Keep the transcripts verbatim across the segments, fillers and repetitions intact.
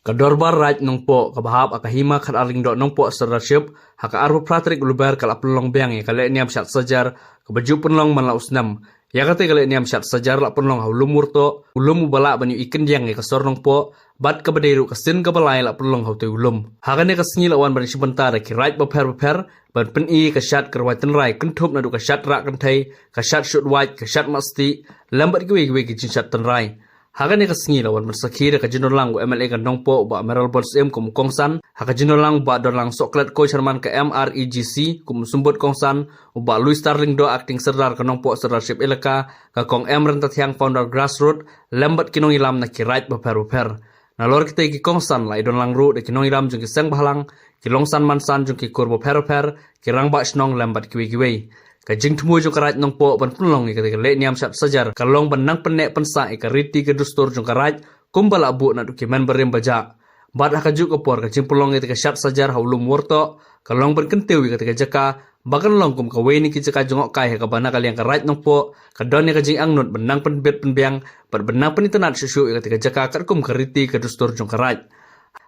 Ka Dorbar Raid Nongpoh kaba hap ha ka Hima Khatar Lyngdoh Nongpoh Sirdarship ha ka arphew phra tarik u Lber ka la pynlong biang ïa ka lehniam Shat Sajar kaba ju pynlong man la u snem. Ïa kata ka lehniam Shat Sajar la pynlong ha u lum Wurtoh, u lum uba lah ban ïohi kyndiang ïa ka sor Nongpoh, bad kaba dei ruh ka sien kaba lai la pynlong ha utei u lum. Ha kane ka sngi la wan ban ïashim bynta da ki raid bapher bapher ban pyni ïa ka shad ka rwai tynrai kynthup naduh ka shad rah kynthei, ka shad shut wait, ka shad mad stieh, lem bad kiwei kiwei ki jingshad tynrai. Ha kane ka sngi la wan ban sakhi da ka jingdon lang u M L A ka Nongpoh u Bah Mayralborn Syiem kum u kongsan, ha ka jingdon lang u Bah Donlang Sohklet, ko-chairman ka M R E G C, kum u symbud kongsan, u Bah Louis Star Lyngdoh, acting serdar ka Nongpoh Sirdarship Elaka, ka Kong M Ryntathiang, founder Grassroot, lem bad ki nongïalam na ki raid bapher bapher. Nalor kitei ki kongsan la ïadon lang ruh da ki nongïalam jong ki seng bhalang, ki longsan mansan jong ki kur bapher bapher, ki rangbah shnong lem bad kiwei kiwei. Ka jingthmu jong ka raid Nongpoh ban pynlong ïa katei ka lehniam Shat Sajar ka long ban nang pynneh pynsah ïa ka riti ka dustur jong ka raid kumba la buh naduh ki mynbarim bajah. Bad ha kajuh ka por ka jingpynlong ïa katei ka Shat Sajar ha u lum Wurtoh ka long ban kyntiew ïa katei ka jaka ba kan long kum kawei na ki jaka jngohkai ha kaba na ka liang ka raid Nongpoh ka don ïa ka jingangnud ban nang pynbit pynbiang bad ban nang pynitynnad shuh shuh ïa katei ka jaka katkum ka riti ka dustur jong ka raid.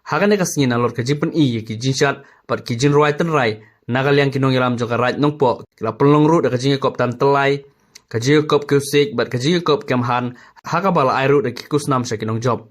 Ha kane ka sngi nalor ka jingpyni ïa ki jingshad bad ki jingrwai tynrai na ka liang ki nongïalam jong ka raid Nongpoh ki la pynlong ruh da ka jingïakop tan tyllai, ka jingïakop kiew siej bad ka jingïakop kemhan, ha kaba la ai ruh da ki khusnam sha ki nongjop.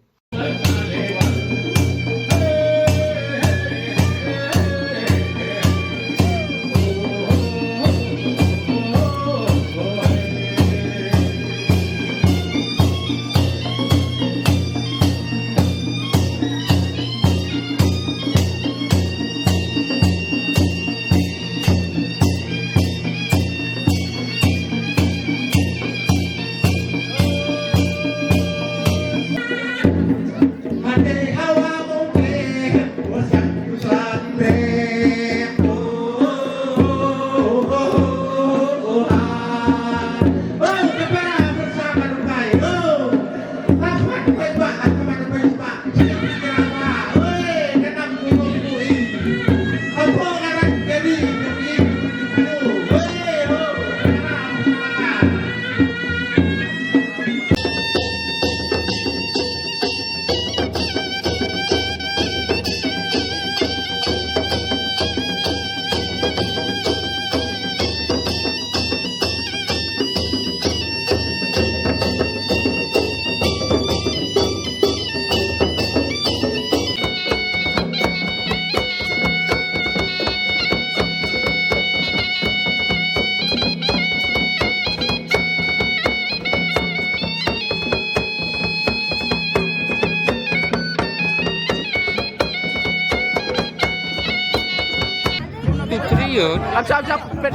Ap, ap, ap, ap.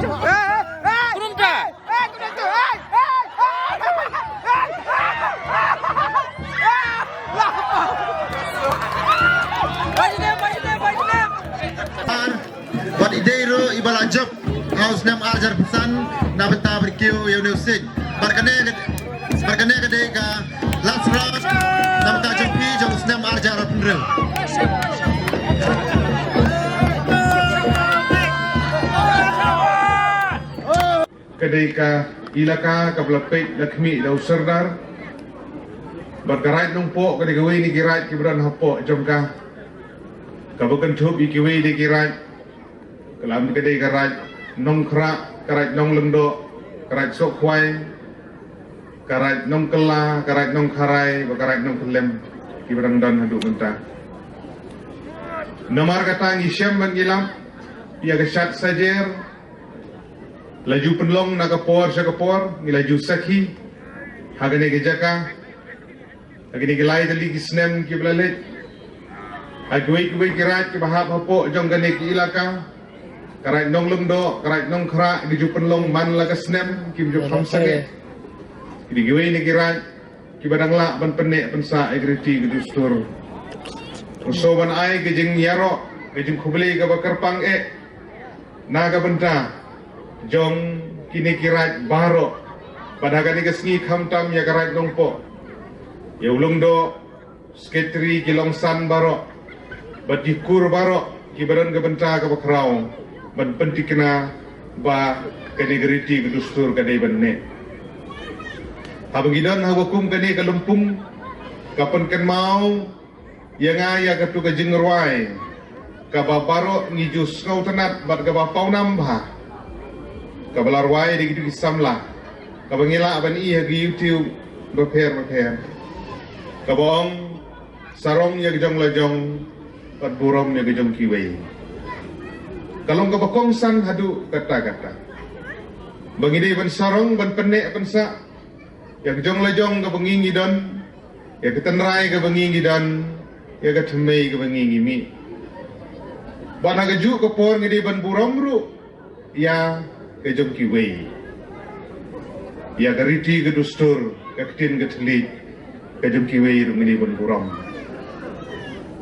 Kurang dah. Wat i dei ruh iba la jop ha u snem arhajar arphew san na bynta ban kiew ïa une u siej. Bad kane ka, bad kane ka dei ka last round na bynta jong phi jong u snem arhajar arphew hynriew. Ka dei ka ilaka kaba la peit la khmih da u Sordar. Bad ka Raid Nongpoh ka dei kawei na ki raid kiba don hapoh jong ka, kaba kynthup ïa kiwei de ki raid. Ka la, ka dei ka Raid Nongkhrah, ka Raid Nonglyngdoh, ka Raid Sohkhwai, ka Raid Nongkylla, ka Raid Nongkharai bad ka Raid Nongkyllem, kiba dang don haduh mynta. Namar kata ngi shem bad ngi lap ïa ka Shat Sajer, la ju pynlong na ka por sha ka por, ngi la ju sakhi ha kane ka jaka ha kine ki lai tylli ki snem kiba la leit. Ha kiwei kiwei ki raid kiba hap hapoh jong kane ka ilaka, ka Raid Nonglyngdoh, ka Raid Nongkhrah, ki ju pynlong man la ka snem, kim ju kham sangeh. Ki dei kiwei na ki raid kiba dang lah ban pynneh pynsah ïa ka riti ka dustur. Sngewbha ban ai ka jingïaroh, ka jingkhublei kaba kyrpang eh na ka bynta jong kine ki raid baroh. Bad ha kane ka sngi khamtam ïa ka Raid Nongpoh, ïa u Lyngdoh, Secretary, ki longsan baroh bad ki kur baroh kiba don ka bynta kaba khraw ban pynthikna ba kane ka riti ka dustur ka dei ban neh. Haba ngi don ha ka kum kane ka lympung, ka pynkynmaw Ïa nga ïa katu ka jingrwai kaba baroh ngi ju sngewtynnat bad kaba pawnam bha, kaba la rwai da kitu ki samla, kaba ngi lah ban ïohi ha ki YouTube bapher bapher, kaba ong, sarong ïa ka jong la jong bad burom ïa ka jong kiwei. Ka long kaba kongsan haduh katta katta ba ngi dei ban sarong, ban pynneh pynsah ïa ka jong la jong kaba ngi ngi don, ïa ka tynrai kaba ngi ngi don, ïa ka thymmei kaba ngi ngi mih. Bad ha kajuh ka por ngi dei ban burom ruh ïa ka jong kiwei, ïa ka riti ka dustur, ka ktien ka thylliej ka jong kiwei ruh ngi dei ban burom.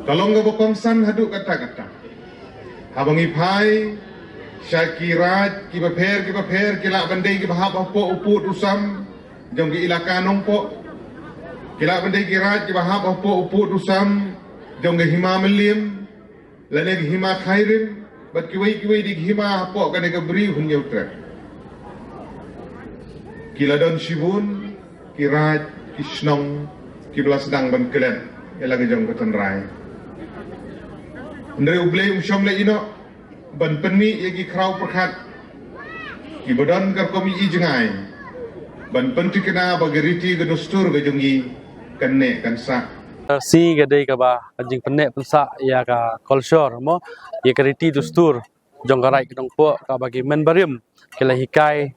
Ka long kaba kongsan haduh katta katta. Haba ngi phai sha ki raid kiba pher kiba pher, ki lah ban dei kiba hap hapoh u pud u sam jong ki ilaka Nongpoh, ki lah ban dei ki raid kiba hap hapoh u pud u sam jong ka hima Mylliem lane ka hima Khyrim, bad kiwei kiwei de ki hima hapoh kane ka bri Hynñiewtrep. Ki la don shibun ki raid, ki shnong kiba la sdang ban klet ïa la ka jong ka tynrai. Hynrei U Blei um shym la ïehnoh ban pynmih ïa ki khraw pyrkhat kiba don ka rukom ïohi jngai ban pynthikna ba ka riti ka dustur ka jong ngi kan neh kan sah. Ka sngi ka dei kaba ka jingpynneh pynsah ïa ka culture mo, ïa ka riti dustur jong ka raid ka Nongpoh, kaba ki hynmen barim ki la hikai.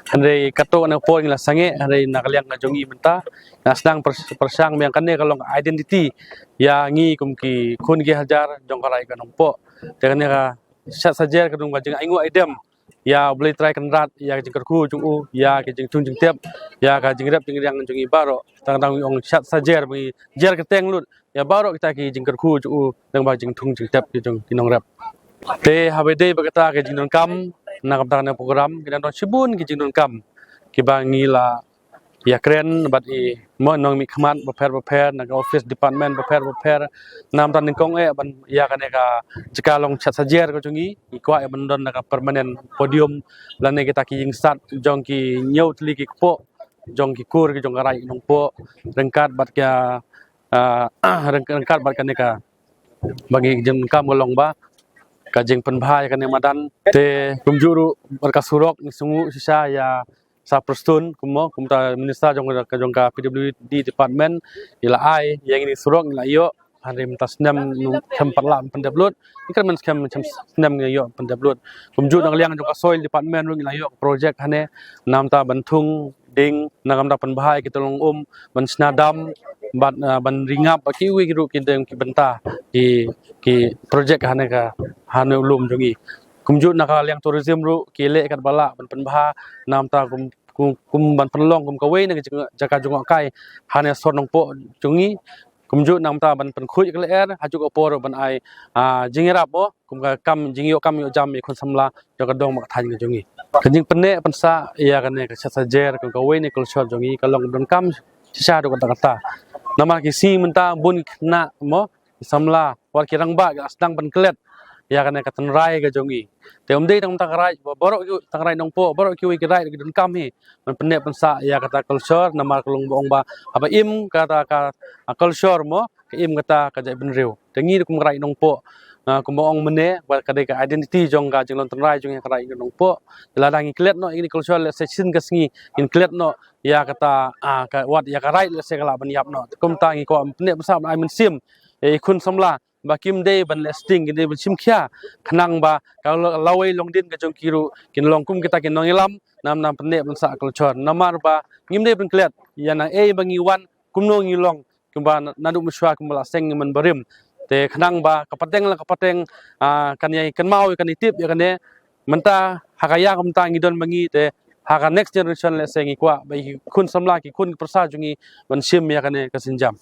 Hynrei katto katne por ngi la sangeh, hynrei na ka liang ka jong ngi mynta nga sdang pyr-, pyrshang biang kane ka long identity ïa ngi kum ki khun ki hajar jong ka raid ka Nongpoh. Te kane ka shat sajer ka dei ka jingainguh aidem ïa U Blei Trai Kynrad, ïa ka jingkyrkhu jong u, ïa ka jingthung jingtep, ïa ka jingrep jingriang jong ngi baroh. Tang tang ong shat sajer ba ngi jer kyrteng lut ïa baroh kita ki jingkyrkhu jong u, tang ba jingthung jingtep ki jong ki nongrep. Te haba dei ba kata ka jingdonkam, na ka bynta kane ka program ki dang don shibun ki jingdonkam kiba ngi la ïakren bad i mo nongmihkhmat bapher bapher, na ka office department bapher bapher, na ka bynta nyngkong eh ban ïa kane ka jaka long shat sajer ka jong ngi, ngi kwah ïa ban don na ka permanent podium lane kita ki ïingsat jong ki hynñiew tylli ki kpoh jong ki kur ki jong ka raid Nongpoh, ryngkat bad ka, ah, ryng-, ryngkat bad kane ka ba ngi jingkam ka long ba ka jingpynbha ïa kane madan. Te kumjuh ruh bad ka surok ngi sngewnguh shisha ïa Sir Prestone kum mo, kum uta minister jong ka, jong ka P W D department, i la ai ïa ngi surok ngi la ïoh, hynrei mynta snem ngi khlem pat lah pyndep lut, ngi kyrmen skhem, skhem snem ngi ïoh pyndep lut. Kumjuh na ka liang jong ka soil department ruh ngi la ïoh project hane, na ka bynta ban thung ding, na ka bynta pynbha ïa ki tyllong um, ban shna dam, bad, ah, ban ri ngap bad kiwei ki ruh ki dang ki bynta ki, ki project hane ka, hane u lum jong ngi. Kumjuh na ka liang tourism ruh ki leh katba lah ban pynbha, na ka bynta kum, kum, kum ban pynlong kum kawei na ka jing-, jaka jngohkai hane sor Nongpoh jong ngi. Kumjuh na ka bynta ban pynkhuid ka lyer, ha kajuh ka por ban ai, ah, jingïarap mo, kum ka kam jingïoh kam ïoh jam ïa ki khun samla jong ka dong bad ka thaiñ ka jong ngi. Ka jingpynneh pynsah ïa kane ka shat sajer kum kawei na ka culture jong ngi ka long donkam shisha haduh katta katta. Namar ki sngi mynta bun ki khynnah mo, ki samla, wat ki rangbah ki la sdang ban klet ïa kane ka tynrai ka jong ngi. Te ym dei tang mynta ka raid, ba baroh ki, tang raid Nongpoh, baroh kiwei ki raid ki donkam hi ban pynneh pynsah ïa kata ka culture, namar ka long ba ong ba haba im kata ka, ah, culture mo, ka im kata ka jaitbynriew. Te ngi kum ka raid Nongpoh, ah, kumba ong mynne ba ka dei ka identity jong ka jinglong tynrai jong ka raid Nongpoh. Te lada ngi klet noh ïa kane ka culture, lehse shisien ka sngi ngin klet noh ïa kata, ah, ka, wat ïa ka raid lehse ka lah ban ïap noh. Te kumta ngi kwah pynneh pynsah ban ai mynsiem ïa ki khun samla ba kim dei ban leh sting, kim dei ban shim khia, khnang ba ka la-, lawei longdien ka jong ki ruh kin long kum kita ki nongïalam, nam nam pynneh pynsah culture. Namar ba ngim dei ban klet ïa nang ei ba ngi wan, kumno ngi long, kumba na-, naduh mynshuwa kumba la seng ngi mynbarim. Te khnang ba ka pateng la ka pateng, ah, kan ïai kynmaw, kan ïai tip ïa kane, mynta ha ka ïa kumta ngi don ba ngi, te ha ka next generation lehse ngi kwah ba ki khun samla, ki khun ki pyrsa jong ngi ban shim ïa kane ka sienjam.